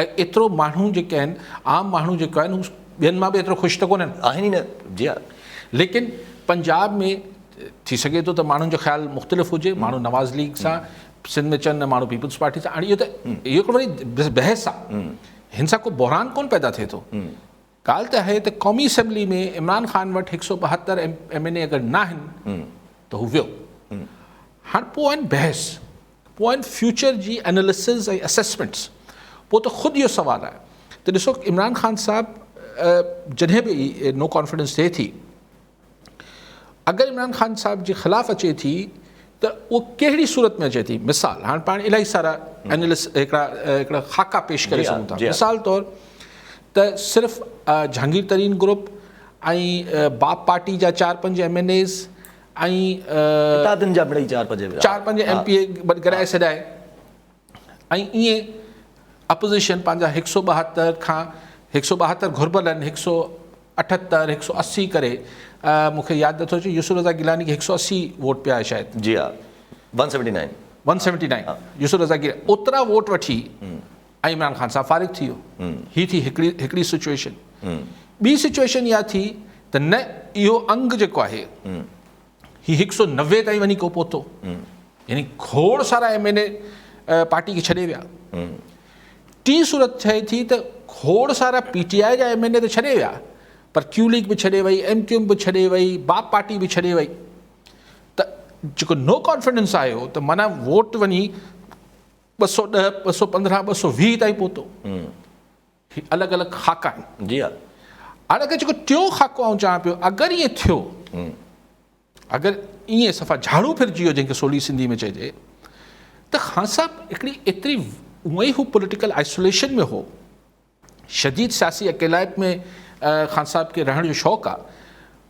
ايترو ماڻهو جيڪي آهن عام ماڻهو جيڪو آهن هو ٻين مان به ايترو خوش ته ڪونهن. آهن ئي نه جي ها. ليڪن پنجاب ۾ ٿي سگهي ٿو ته ماڻهن جو خيال مختلف هجي، ماڻهو نواز ليگ سان سنڌ ۾ چون ماڻهو پيپلز پارٽي سان، هاڻي اهو ته اهو هڪڙو وري بحث آهي، هن سان ڪو بحران ڪونه پيدا ٿئي ٿو. ڳالهه ته آهي ته قومي اسيمبلي ۾ عمران خان وٽ 172 ايم اين اي اگر ناهن ته هو ويو. هاڻ پوء آهن بحث، پوء آهن فيوچر جي اناليسز ۽ اسيسمينٽس، پوء ته خود اهو سوال آهي ته ڏسو عمران خان صاحب جڏهن به نو ڪانفيڊنس ٿئي ٿي، اگر عمران خان صاحب جي خلاف اچي ٿي ته اهو ڪهڙي صورت ۾ اچي ٿي مثال هاڻ پاڻ الاهي سارا انالسٽ هڪڙا هڪڙا خاڪا پيش ڪري سگهون ٿا مثال طور ته صرف جهانگير ترين گروپ ۽ باپ پارٽي جا 4 5 ايم اين ايز ۽ اتحادين جا مڙئي 4 5 4 5 ايم پي اي گڏائي سڏائي ۽ ائين اپوزيشن پنهنجا 172 کان 172 گهربل آهن 178 180 ڪري مون کي ياد نٿو اچي يوسف رضا گيلاني کي 180 ووٽ پيا شايد جي ها 179 179 يوسف رضا گيلاني اوترا ووٽ وٺي ۽ عمران خان صاحب فارغ ٿي ويو. هي ٿي هڪڙي هڪڙي سچويشن. ٻي سچويشن اها ٿي ته نه اهو انگ جيڪو آهي هي 190 تائين وڃي ڪو پهتو يعني کوڙ سارا ايم اين اي پارٽي کي ڇڏي ويا. ٽين صورت ٺهي ٿي ته کوڙ سارا پي ٽي آء جا ايم اين اي ته ڇڏي ويا پر ڪيو ليگ به ڇڏي وئي، ايم ڪيو ايم به ڇڏي وئي، باپ پارٽي به ڇڏي وئي ته جيڪو نو ڪانفيڊنس آيو ته معنيٰ ووٽ وڃي 210، 215، 220 تائين پهتو. هي الڳ الڳ خاڪا آهن. جي ها. هاڻي اگر جيڪو ٽيون خاڪو آئون چوان پيو اگر ائين ٿيو اگر ائين صفا جهاڙو ڦرجي ويو جنهن کي سولي سنڌي ۾ چئجي ته خان صاحب هڪڙي ايتري هونئن ئي هو پوليٽيڪل آئسوليشن ۾ هو شديد سياسي اڪيلائپ ۾ خان صاحب کي رهڻ جو شوق آ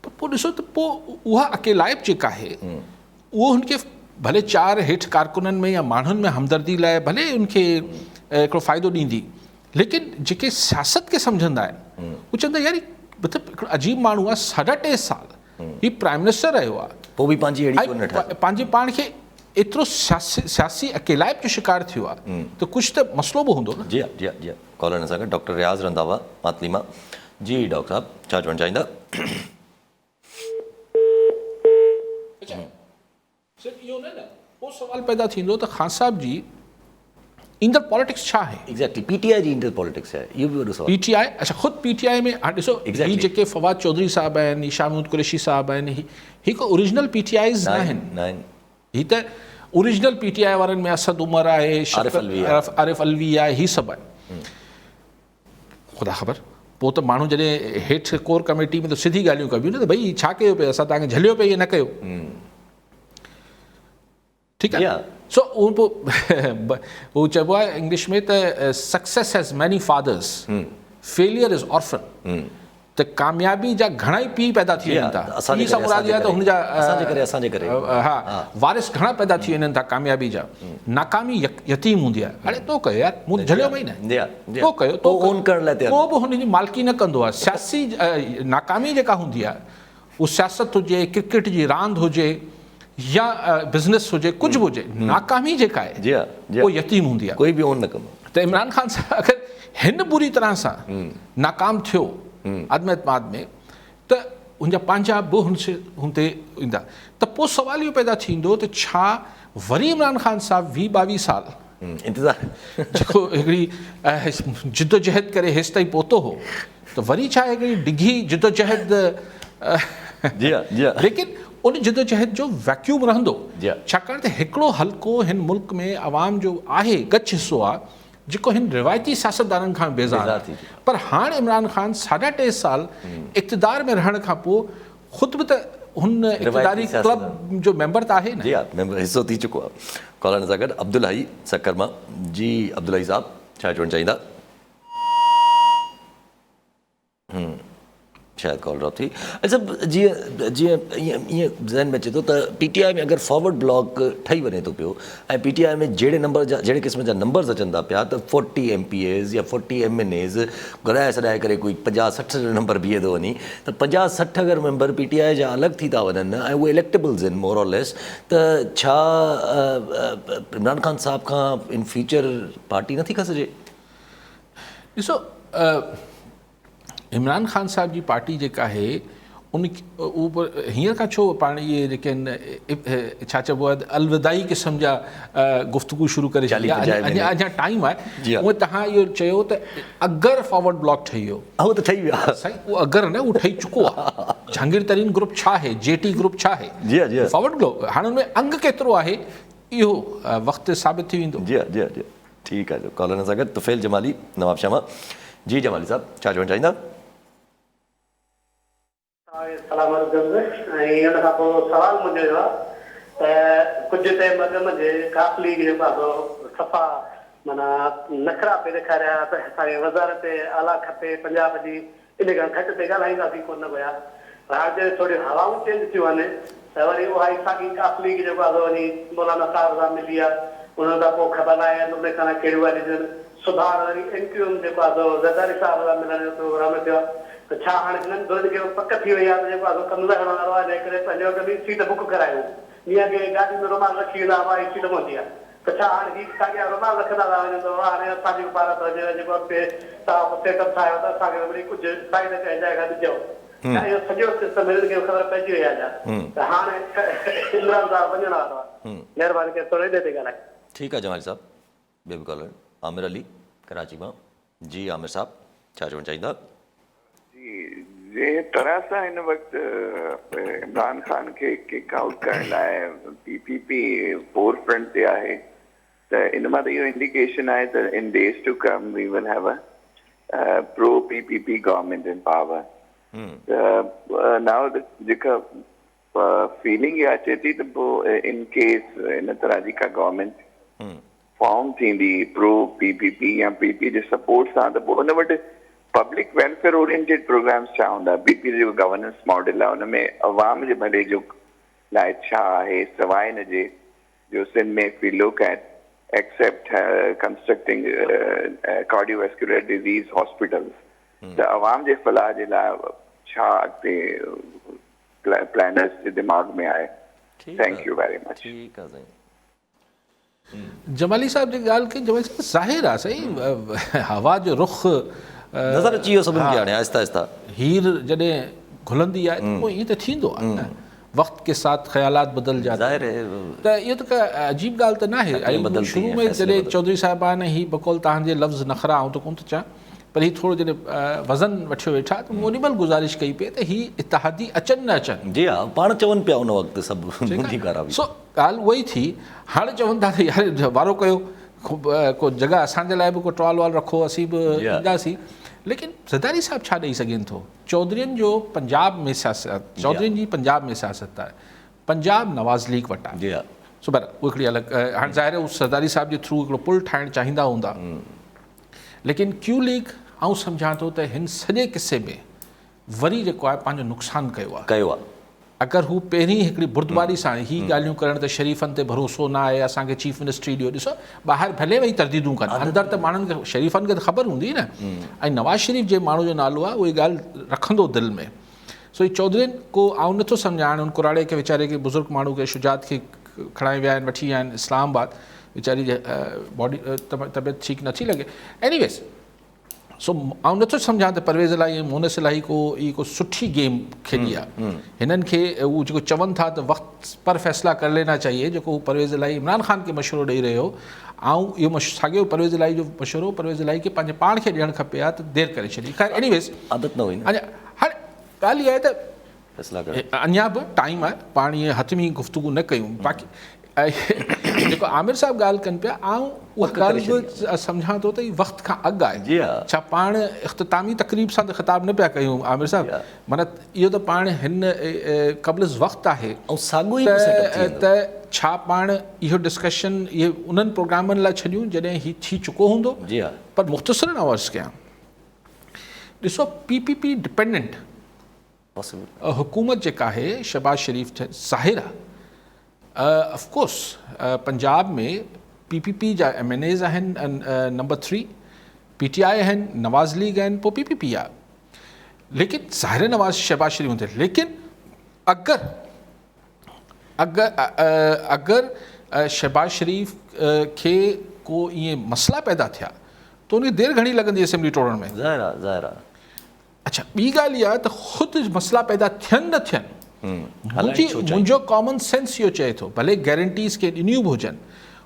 پر پوء ڏسو ته پوء اها اڪيلائپ جيڪا آهي اهو هن کي ڀلي چار هيٺ ڪارڪنن ۾ يا ماڻهن ۾ همدردي لاء ڀلي ان کي هڪڙو فائدو ڏيندي ليڪن جيڪي سياست کي سمجهندا آهن هو چوندا يار مطلب هڪڙو عجيب ماڻهو آهي ساڍا ٽي سال هي پرائم منسٽر رهيو آهي پوء به پنهنجي اهڙي ڪونه ٺاهي پنهنجي پاڻ کي ايترو سياسي سياسي اڪيلائپ جو شڪار ٿيو آهي ته ڪجهه ته مسئلو به هوندو نه. جي ها جي ها جي ها ڪالر سان گڏ ڊاڪٽر رياض رنڌاوا ماتلي مان جي ڊاڪٽر صاحب ڇا چوڻ چاهيندا. اڇا صرف اهو نه نه پوء سوال پيدا ٿيندو ته خان صاحب جي ايندڙ پاليٽڪس ڇا آهي؟ ايگزيڪٽلي پي ٽي آء جي ايندڙ پاليٽڪس ڇا آهي اهو به وڏو سوال. پي ٽي آء اڇا خود پي ٽي آء ۾ هاڻ ڏسو هي جيڪي فواد چوڌري صاحب آهن هي شاهه محمود قريشي صاحب آهن هي هي ڪو اوريجنل پي ٽي آئيز ناهن ناهن هي ته اوريجنل پي ٽي آء وارن ۾ اسد عمر آهي عارف علوي عارف علوي آهي هي سڀ آهن خدا خبر. پوء ته ماڻهو جڏهن هيٺ ڪور ڪميٽي ۾ ته سڌي ڳالهيون ڪبيون نه ته ڀئي ڇا ڪيو پئي اسان توهان کي جهليو پئي يا نه ڪيو. ٺيڪ آهي سو اهو پوء هو چئبو آهي انگلش ۾ ته success has many fathers failure is orphan ته ڪاميابي جا گهڻا ئي پيء پيدا ٿي وڃن ٿا پيء سان مراد اها ته هن جا اسان جي ڪري اسان جي ڪري ها وارث گهڻا پيدا ٿي وڃن ٿا ڪاميابي جا ناڪامي يتيم هوندي آهي اڙي تو ڪيو يار مون جهليو مئي نه تو ڪيو تو اون ڪرڻ لاء تيار ڪو به هن جي مالڪي نه ڪندو آهي سياسي ناڪامي جيڪا هوندي آهي اهو سياست هجي، ڪرڪيٽ جي راند هجي يا بزنس هجي ڪجهه به هجي ناڪامي جيڪا آهي اهو يتيم هوندي آهي. ڪوئي به اون نه ڪندو. ته عمران خان صاحب اگر هن بري طرح سان ناڪام ٿيو عدم اعتماد ۾ ته هن جا پنهنجا به هن تي ايندا ته پوء سوال اهو پيدا ٿيندو ته ڇا وري عمران خان صاحب 20 22 سال انتظار جيڪو هڪڙي جدوجهد ڪري هيستائين پهتو هو ته وري ڇا هڪڙي ڊگهي جدوجهد جي ها جي ها ليڪن ان جدوجهد جو ويڪيوم رهندو جي ها ڇاڪاڻ ته هڪڙو حلقو هن ملڪ ۾ عوام جو آهي ڳچ حصو آ جيڪو هن روايتي سياستدانن کان بيزار آ پر هاڻ عمران خان ساڍا ٽي سال اقتدار ۾ رهڻ کان پوء خود به ته هن اقتداري ڪلب جو ميمبر ته آهي نه جي ها ميمبر حصو ٿي چڪو آ ڪالر سان گڏ عبدالحئي سکر مان جي عبدالحئي صاحب ڇا چوڻ چاهيندا. شايد ڪال ڊراپ ٿي اچھا جيئن جيئن ائين ائين ذهن ۾ اچي ٿو ته پي ٽي آء ۾ اگر فارورڊ بلاڪ ٺهي وڃي ٿو پيو ۽ پي ٽي آء ۾ جهڙي نمبر جا جهڙي قسم جا نمبرز اچن ٿا پيا ته فورٽي ايم پي ايز يا فورٽي ايم اين ايز گڏائي سڏائي ڪري ڪوئي 50 60 جو نمبر بيهي ٿو وڃي ته 50 60 اگر ميمبر پي ٽي آء جا الڳ ٿي ٿا وڃن ۽ اهي اليڪٽيبلز آهن مور اور ليس ته ڇا عمران خان صاحب کان ان فيوچر پارٽي نٿي کسجي؟ ڏسو عمران خان صاحب جي پارٽي جيڪا آهي ان اهو هينئر کان ڇو پاڻ اهي جيڪي آهن ڇا چئبو آهي الوداعي قسم جا گفتگو شروع ڪري ڇڏي آهي اڃا اڃا ٽائيم آهي اونئن تهان اهو چيو ته اگر فارورڊ بلاڪ ٺهي ويو اهو ته ٺهي ويو آهي سائين اهو اگر نه اهو ٺهي چڪو آهي جهانگير ترين گروپ ڇا آهي جي ٽي گروپ ڇا آهي جي جي فارورڊ بلاڪ هاڻي ان ۾ انگ ڪيترو آهي اهو وقت ثابت ٿي ويندو جي جي جي ٺيڪ آهي ڪالر سان گڏ طفيل جمالي نواب شاهه مان جي جمالي صاحب ڇا چوڻ چاهيندا. توهان کي سلام عرض ڪندس ۽ ان کان پوء سوال منهنجو اهو آهي ته ڪجهه ٽائيم اڳ منجهه قاف ليگ جيڪو آهي سو صفا معنيٰ نخرا پئي ڏيکاريا ته اسان کي وزارت اعليٰ کپي پنجاب جي ان کان گهٽ تي ڳالهائينداسين ڪونه پيا پر هاڻ جڏهن ٿوريون هوائون چينج ٿيون آهن ته وري اها ئي ساڳي قاف ليگ جيڪو آهي سو وڃي مولانا صاحب سان ملي آهي انهن سان پوء خبر ناهي اندر ۾ ڪانا ڪهڙيون ڳالهيون ٿيون آهن سڀاڻ وري ايم ڪيو ايم جيڪو آهي سو زرداري صاحب سان ملڻ جو پروگرام ٿيو آهي ته ڇا هاڻ هنن ڌرين کي به پڪ ٿي وئي آهي ته جيڪو آهي سو ڪم لهڻ وارو آهي انهيء ڪري پنهنجو اڳ ۾ ئي سيٽ بڪ ڪرايون جيئن اڳي گاڏي ۾ رومال رکي ويندا هئا هي سيٽ منهنجي آهي ته ڇا هاڻ هي ساڳيا رومال رکندا ٿا وڃن ته بابا هاڻي اسان جي به پارت هجي جيڪو اڳتي توهان ڪو سيٽ اپ ٺاهيو ته اسان کي به مڙئي ڪجهه سائيڊ ڪنهن جاء کان ڏجو. ڇا اهو سڄو سسٽم هنن کي به خبر پئجي وئي آهي ڇا ته هاڻ عمران صاحب وڃڻ وارو آهي. مهرباني ڪري ٿورو انهي تي ڳالهايو. ٺيڪ آهي جمالي صاحب ٻيو به ڪالر عامر علي ڪراچي مان جي عامر صاحب ڇا چوڻ چاهيندا. جي جنهن طرح سان هن وقت عمران خان کي ڪڪ آئوٽ ڪرڻ لاء P P P four front تي آهي ته ان مان ته اهو انڊيڪيشن آهي ته in days to come we will have a pro P P P government in power ته نائو جيڪا فيلنگ اها اچي ٿي ته پوء ان ڪيس ان طرح جي ڪا گورنمينٽ فارم ٿيندي پرو پي پي پي يا پي پي جي سپورٽ سان ته پوء ان وٽ پبلڪ ويلفيئر اورينٽيڊ پروگرامز ڇا هوندا؟ پي پي جو جيڪو گورننس ماڊل آهي ان ۾ عوام جي ڀلي جو لاء ڇا آهي سواء ان جي جو Sindh ۾ if we look at except constructing cardiovascular disease hospitals ته عوام جي فلاح جي لاء ڇا اڳتي پلانرز جي دماغ ۾ آهي thank you very much. ٺيڪ آ سائين. جمالي صاحب جيڪي ڳالهه ڪئي جمالي صاحب ظاهر آ سائين هوا جو رخ نظر اچي ويو سڀن کي هاڻي آهسته آهسته. هير جڏهن گهلندي آهي ته پوء ائين ته ٿيندو آهي نه وقت ڪي ساٿ خيالات بدل جاتا ظاهر هين ته اهو ته ڪا عجيب ڳالهه ته ناهي ۽ شروع ۾ جڏهن چوڌري صاحبان هي بقول تهان جي لفظ نخرا آئون ته ڪونه ٿو چوان پر هي ٿورو جڏهن وزن وٺيو ويٺا ته مون اوڏي مهل گذارش ڪئي پئي ته هي اتحادي اچن نه اچن. جي ها پاڻ چون پيا ان وقت سڀ منهنجي ڪارا به. سو ڳالهه اها ئي ٿي هاڻي چون ٿا ته يار وارو ڪيو ڪو جڳهه اسان جي لاء به ڪو ٽوال وال رکو اسين به اينداسين. ليڪن زرداري صاحب ڇا ڏئي سگهين ٿو؟ چوڌرين جو پنجاب ۾ سياست چوڌرين جي پنجاب ۾ سياست آهي پنجاب نواز ليگ وٽ آهي جي ها سو بهرحال اهو هڪڙي الڳ هاڻي ظاهر آهي هو زرداري صاحب جي ٿرو هڪڙو پل ٺاهڻ چاهيندا هوندا ليڪن ڪيو ليگ آئون سمجهان ٿو ته هن سڄي قصي ۾ وري جيڪو آهي پنهنجو نقصان ڪيو آهي. ڪيو آهي. اگر هو پهرين هڪڙي بردباري سان هي ڳالهيون ڪرڻ ته شريفن تي ڀروسو نه آهي اسان کي چيف منسٽري ڏيو ڏسو ٻاهر ڀلي ويهي ترديدون ڪن اندر ته ماڻهن کي شريفن کي ته خبر هوندي نه ۽ نواز شريف جنهن ماڻهو جو نالو آهي اهي ڳالهه رکندو دل ۾ سو هي چوڌرين ڪو آئون نٿو سمجهان هاڻي ان ڪراڙي کي ويچاري کي بزرگ ماڻهو کي شجاعت کي کڻائي ويا آهن وٺي ويا آهن اسلام آباد ويچاري جي باڊي طبيعت ٺيڪ نٿي لڳي ايني ويز سو آئون نٿو سمجهان ته پرويز الاهي ۽ مونس الاهي ڪو هي ڪو سٺي گيم کيڏي آ هنن کي هو جيڪو چون ٿا ته وقت پر فيصلا ڪر لينا چاهيي جيڪو هو پرويز الاهي عمران خان کي مشورو ڏئي رهيو آئون اهو ساڳيو پرويز الاهي جو مشورو پرويز الاهي کي پنهنجي پاڻ کي ڏيڻ کپي ها ته دير ڪري ڇڏي خير ايني ويز عادت نه هئي نه اڃا هاڻي ڳالهه اها آهي ته فيصلا ڪرڻ. اڃا به ٽائيم آهي پاڻ ائين حتمي گفتگو نه ڪيون باقي جيڪو عامر صاحب ڳالهه ڪن پيا آئون اها ڳالهه به سمجهان ٿو ته هي وقت کان اڳ آهي ڇا پاڻ اختتامي تقريب سان ته خطاب نه پيا ڪيون عامر صاحب معنيٰ اهو ته پاڻ هن قبل از وقت آهي ته ڇا پاڻ اهو ڊسڪشن اهي انهن پروگرامن لاء ڇڏيون جڏهن هي ٿي چڪو هوندو پر مختصرا آئون عرض ڪيان ڏسو پي پي پي ڊپينڊنٽ حڪومت جيڪا آهي شهباز شريف ظاهر آهي of course Punjab ۾ P P P جا ايم اين ايز آهن نمبر 3 پي ٽي آء آهن نواز ليگ آهن پوء پي پي پي آهي ليڪن ظاهر نواز شهباز شريف هوندي ليڪن اگر اگر اگر شهباز شريف کي ڪو ائين مسئلا پيدا ٿيا ته ان کي دير گهڻي لڳندي اسيمبلي ٽوڙڻ ۾ ظاهر آهي ظاهر آهي اڇا ٻي ڳالهه اها ته خود مسئلا پيدا ٿين نه ٿين منهنجي منهنجو ڪامن سينس اهو چئي ٿو ڀلي گيرنٽيز ڪي ڏنيون به هجن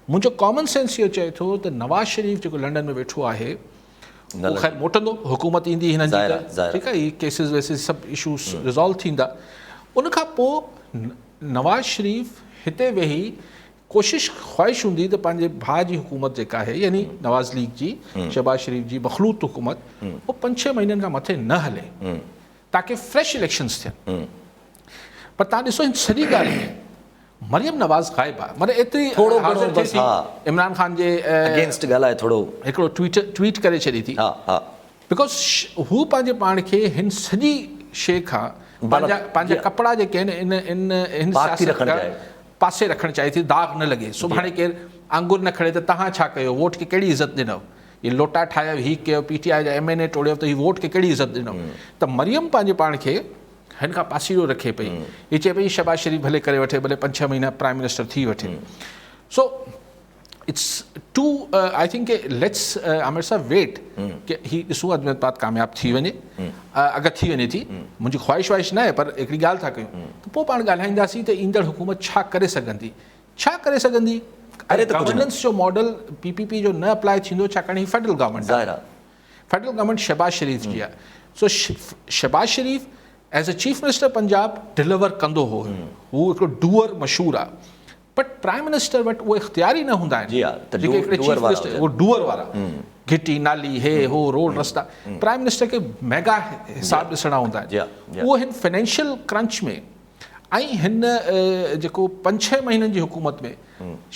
منهنجو ڪامن سينس اهو چئي ٿو ته نواز شريف جيڪو لنڊن ۾ ويٺو آهي اهو خير موٽندو حڪومت ايندي هنن جي ته ٺيڪ آهي هي ڪيسز ويسز سڀ اشوز ريزالو ٿيندا ان کان پوء نواز شريف هتي ويهي ڪوشش خواهش هوندي ته پنهنجي ڀاء جي حڪومت جيڪا آهي يعني نواز ليگ جي شهباز شريف جي مخلوط حڪومت اهو پنج ڇهه مهينن کان مٿي نه هلي تاڪه فريش اليڪشنز ٿين پر تان ڏسو هن سڄي ڳالهه ۾ مريم نواز غائب آهي معنی ايتري ٿورو گهڻو بس ها عمران خان جي اگينسٽ ڳالهائي ٿورو هڪڙو ٽوئيٽ ٽوئيٽ ڪري ڇڏي ٿي ها ها because هو پنهنجي پاڻ کي هن سڄي شيء کان پنهنجا پنهنجا ڪپڙا جيڪي آهن ان ان هن سياست کان پاسي رکڻ چاهي ٿي داغ نه لڳي سڀاڻي ڪير آڱر نه کڻي ته توهان ڇا ڪيو ووٽ کي ڪهڙي عزت ڏنو هي لوٽا ٺاهيو هي ڪيو پي ٽي آء جا ايم اين اي ٽوڙيو ته هي ووٽ کي ڪهڙي عزت ڏنو ته مريم پنهنجي پاڻ کي هن کان پاسيرو رکي پئي هي چئي پئي شهباز شريف ڀلي ڪري وٺي ڀلي پنج ڇهه مهينا پرائم منسٽر ٿي وٺي سو it's to I think let's Aamir صاحب ويٽ ڪي هي ڏسون عدم اعتماد ڪامياب ٿي وڃي اگر ٿي وڃي ٿي منهنجي خواهش واهش نه آهي پر هڪڙي ڳالهه ٿا ڪيون ته پوء پاڻ ڳالهائينداسين ته ايندڙ حڪومت ڇا ڪري سگهندي ڇا ڪري سگهندي گورننس جو ماڊل پي پي پي جو نه اپلائي ٿيندو ڇاڪاڻ هي فيڊرل گورنمينٽ ظاهر آهي فيڊرل گورنمينٽ شهباز شريف جي آهي سو Shahbaz Sharif as a chief minister Punjab deliver ڪندو هو هو هڪڙو ڊوئر مشهور آهي بٽ پرائم منسٽر وٽ اهي اختيار ئي نه هوندا آهن جي ها ته جيڪي هڪڙي ڊوئر چيف وارا منسٽر هجن اهو ڊوئر وارا گهٽي نالي هي هو روڊ رستا پرائم منسٽر کي ميگا حساب ڏسڻا هوندا جي ها آهن جي ها اهو هن فنانشل ڪرنچ ۾ ۽ هن جيڪو پنج ڇهه مهينن جي حڪومت ۾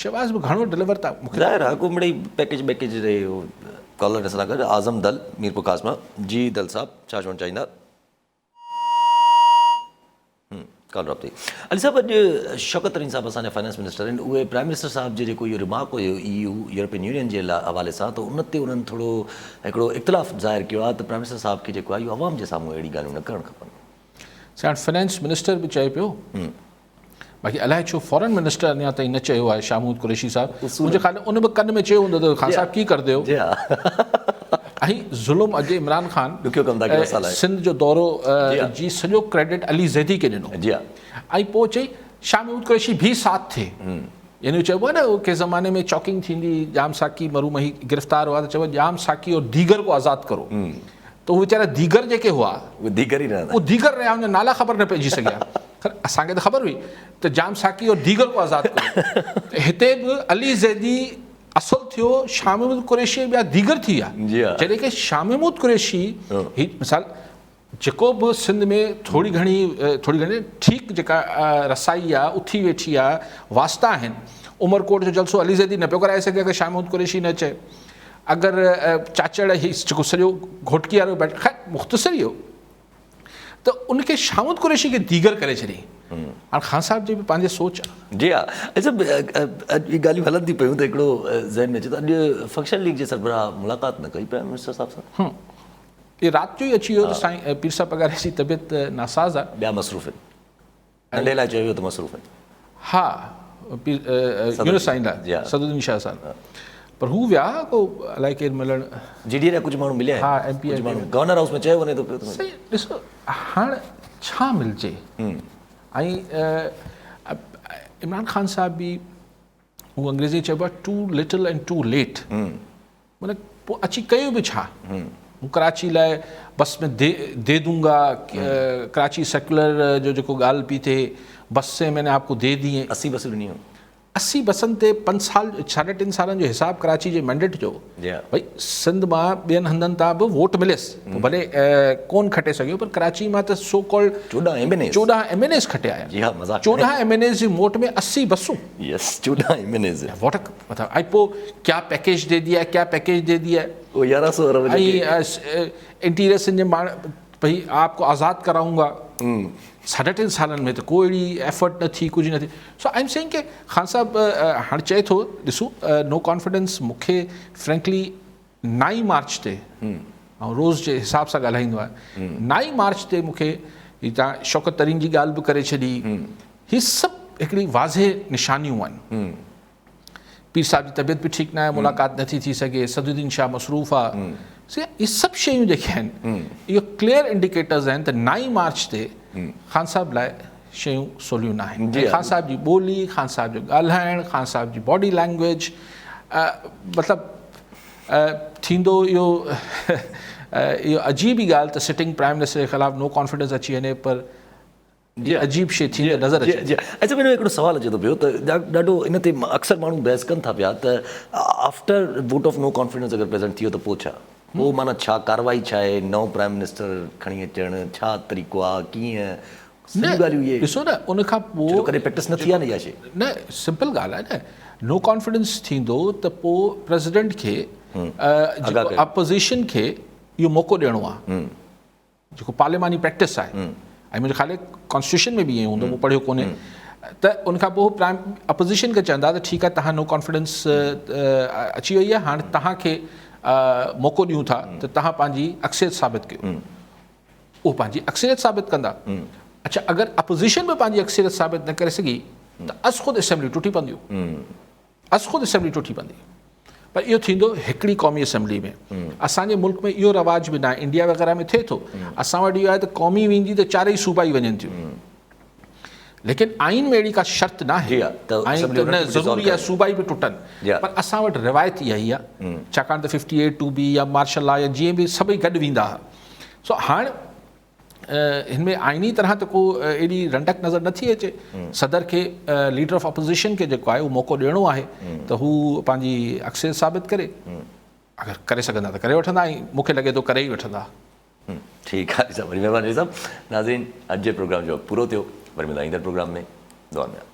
شهباز به گهڻو ڊليور ته مونکي ظاهر آهي ڪو مڙئي پيڪيج بيڪيج رهي هو ڪالر سان گڏ اعظم دل ميرپورخاص مان جي دل صاحب ڇا چوڻ چاهيندا. ڪال ڊراپ ٿي. علي صاحب اڄ شوڪت ترين صاحب اسان جا فائنانس منسٽر آهن اهي پرائم منسٽر صاحب جي جيڪو اهو ريمارڪ هيو اي يو يورپين يونين جي حوالي سان ته ان تي انهن ٿورو هڪڙو اختلاف ظاهر ڪيو آهي ته پرائم منسٽر صاحب کي جيڪو آهي اهو عوام جي سامهون اهڙي ڳالهيون نه ڪرڻ کپن. سائين فنانس منسٽر به چئي پيو باقي الائي ڇو فارن منسٽر اڃا تائين نه چيو آهي شاهه محمود قريشي صاحب منهنجي خيال ۾ ان به ڪن ۾ چيو هوندو ته خان صاحب ڪي ڪردي هو ۽ ظلم اڄ عمران خان ڏکيو ڪم ٿا ڪيو اسان لاء سنڌ جو دورو جي سڄو ڪريڊٽ علي زيدي کي ڏنو جي ها ۽ پوء چئي شاهه محمود قريشي ڀي ساٿ ٿي يعني چئبو آهي نه ڪنهن زماني ۾ چاڪنگ ٿيندي ڄام ساقي مرحوم هي گرفتار هئا ته چئبو ڄام ساقي اور ديگر کو آزاد ڪرو ته اهي ويچارا ديگر جيڪي هئا اهي ديگر ئي رهندا اهي ديگر رهيا ان جا نالا خبر نه پئجي سگهيا خير اسان کي ته خبر هئي ته جام ساقي اور ديگر کو آزاد ڪرو ته هتي به علي زيدي اصل ٿيو شاهه محمود قريشي ٻيا ديگر ٿي ويا. جڏهن ڪه شاهه محمود قريشي هي مثال جيڪو به سنڌ ۾ ٿوري گهڻي ٿوري گهڻي ٺيڪ جيڪا رسائي آ اٿي ويٺي آ واسطا آهن عمرڪوٽ جو جلسو علي زيدي نه پيو ڪرائي سگهي اگر شاهه محمود قريشي نه اچي اگر چاچڙ هي جيڪو سڄو گهوٽڪي وارو بيٺ خير مختصر اهو ته ان کي شاهه محمود قريشي کي ديگر ڪري ڇڏي هاڻ خان صاحب جي به پنهنجي سوچ آ. جي ها اچا اڄ اهي ڳالهيون هلن ٿي پيون ته هڪڙو ذهن ۾ اچي ٿو اڄ فنڪشن ليگ جي سربراهه ملاقات نه ڪئي پرائم منسٽر صاحب سان. اهي رات جو ئي اچي ويو ته سائين پير صاحب پڳاري جي طبيعت ناساز آ. ٻيا مصروف آهن. ننڍي لاء چيو ويو ته مصروف آهن. ها پير يونس سائين لاء صدرالدين شاهه صاحب پر هو ويا ڪو الائي ڪير ملڻ. جي ڊي اي جا ڪجهه ماڻهو مليا آهن. ها ايم پي ڪجهه ماڻهو گورنر هائوس ۾ چيو وڃي ٿو پيو ته. سائين ڏسو هاڻ ڇا ملجي ۽ عمران خان صاحب به هو انگريزي چئبو آهي too little and too late. معنيٰ پوء اچي ڪيو به ڇا؟ مون ڪراچي لاء بس ۾ the the دونگا ڪراچي سيڪولر جو جيڪو ڳالهه پي ٿئي بس سي مين ني آپ ڪو the ديئي. 80 بسون ڏنيون. 80 بسن تي پنج سال ساڍا ٽن سالن جو حساب ڪراچي جي مينڊيٽ جو ڀئي سنڌ مان ٻين هنڌن تان به ووٽ مليس پوء ڀلي ڪون کٽي سگهيو پر ڪراچي مان ته so called 14 M N As 14 M N As کٽي آيا جي ها مذاق 14 ايم اين ايز جي موٽ ۾ 80 بسون يس 14 ايم اين ايز واٽ مطلب ۽ پوء ڪيا پيڪيج the ديا ڪيا پيڪيج the ديا اهو 1100 ارب جيڪي ۽ انٽيريئر سنڌ جي ماڻ ڀئي آپ ڪو آزاد ڪرائون گا ساڍا ٽن سالن ۾ ته ڪو اهڙي ايفرٽ نه ٿي ڪجهه نه ٿي سو I am سينگ ڪي خان صاحب هاڻ چئي ٿو ڏسون نو ڪانفيڊنس مونکي فرينڪلي نائين مارچ تي آئون روز جي حساب سان ڳالهائيندو آهيان نائين مارچ تي مونکي هي تان شوڪت ترين جي ڳالهه به ڪري ڇڏي هي سڀ هڪڙي واضح نشانيون آهن پير صاحب جي طبيعت به ٺيڪ ناهي ملاقات نٿي ٿي سگهي صدرالدين شاهه مصروف آ سي اهي سڀ شيون جيڪي آهن اهو ڪليئر انڊيڪيٽرز آهن ته نائين مارچ تي خان صاحب لاء شيون سوليون نه آهن ۽ خان صاحب جي ٻولي خان صاحب جو ڳالهائڻ خان صاحب جي باڊي لينگويج مطلب ٿيندو اهو اهو عجيب ئي ڳالهه ته سٽنگ پرائم منسٽر جي خلاف نو ڪانفيڊنس اچي وڃي پر جي عجيب شيء ٿيندي نظر اچي ٿي. اچا مون ۾ هڪڙو سوال اچي ٿو پيو ته ڏاڍو ان تي اڪثر ماڻهو بحث ڪن ٿا پيا ته after vote of no confidence اگر پريزنٽ ٿي ويو ته پوء ڇا؟ پوء معنيٰ ڇا ڪارروائي ڇا آهي نئون پرائم منسٽر کڻي اچڻ ڇا طريقو آهي ڪيئن سڄيون ڳالهيون اهي ڏسو نه ان کان پوء ڇو ڪڏهن پريڪٽس نه ٿي آهي نه اها شيء. نه سمپل ڳالهه آهي نه نو ڪانفيڊنس ٿيندو ته پوء پريزيڊنٽ کي جيڪو اپوزيشن کي اهو موقعو ڏيڻو آهي جيڪو پارلياماني پريڪٽس آهي ۽ منهنجي خيال ڪانسٽيٽيوشن ۾ به ائين هوندو مون پڙهيو ڪونهي ته ان کان پوء پرائم اپوزيشن کي چوندا ته ٺيڪ آهي تهان نو ڪانفيڊنس اچي وئي آهي هاڻي تهان کي موقعو ڏيون ٿا ته تهان پنهنجي اڪثريت ثابت ڪيو اهو پنهنجي اڪثريت ثابت ڪندا اڇا اگر اپوزيشن به پنهنجي اڪثريت ثابت نه ڪري سگهي ته از خود اسيمبلي ٽٽي پونديون از خود اسيمبلي ٽٽي پوندي پر اهو ٿيندو هڪڙي قومي اسيمبلي ۾ اسان جي ملڪ ۾ اهو رواج به ناهي انڊيا وغيره ۾ ٿئي ٿو اسان وٽ اهو آهي ته قومي ويندي ته چارئي صوبا ئي وڃن ٿيون ليڪن آئين ۾ اهڙي ڪا شرط ناهي آئين ته نه ضروري آهي صوبا ئي به ٽٽن پر اسان وٽ روايت اها ئي آهي ڇاڪاڻ ته ففٽي ايٽ ٽو بي يا مارشل لا يا جيئن به سڀئي گڏ ويندا هئا سو هاڻ هن ۾ آئيني طرح ته ڪو ايڏي رنڊڪ نظر نٿي اچي صدر کي ليڊر آف اپوزيشن کي جيڪو آهي اهو موقعو ڏيڻو آهي ته هو پنهنجي اڪثريت ثابت ڪري اگر ڪري سگهندا ته ڪري وٺندا ۽ مون کي لڳي ٿو ڪري ئي وٺندا. ٺيڪ آهي صاحب وڏي مهرباني صاحب ناظرين اڄ جي پروگرام جو وقت پورو ٿيو وري ملندا ايندڙ پروگرام ۾ دعا ۾ ياد.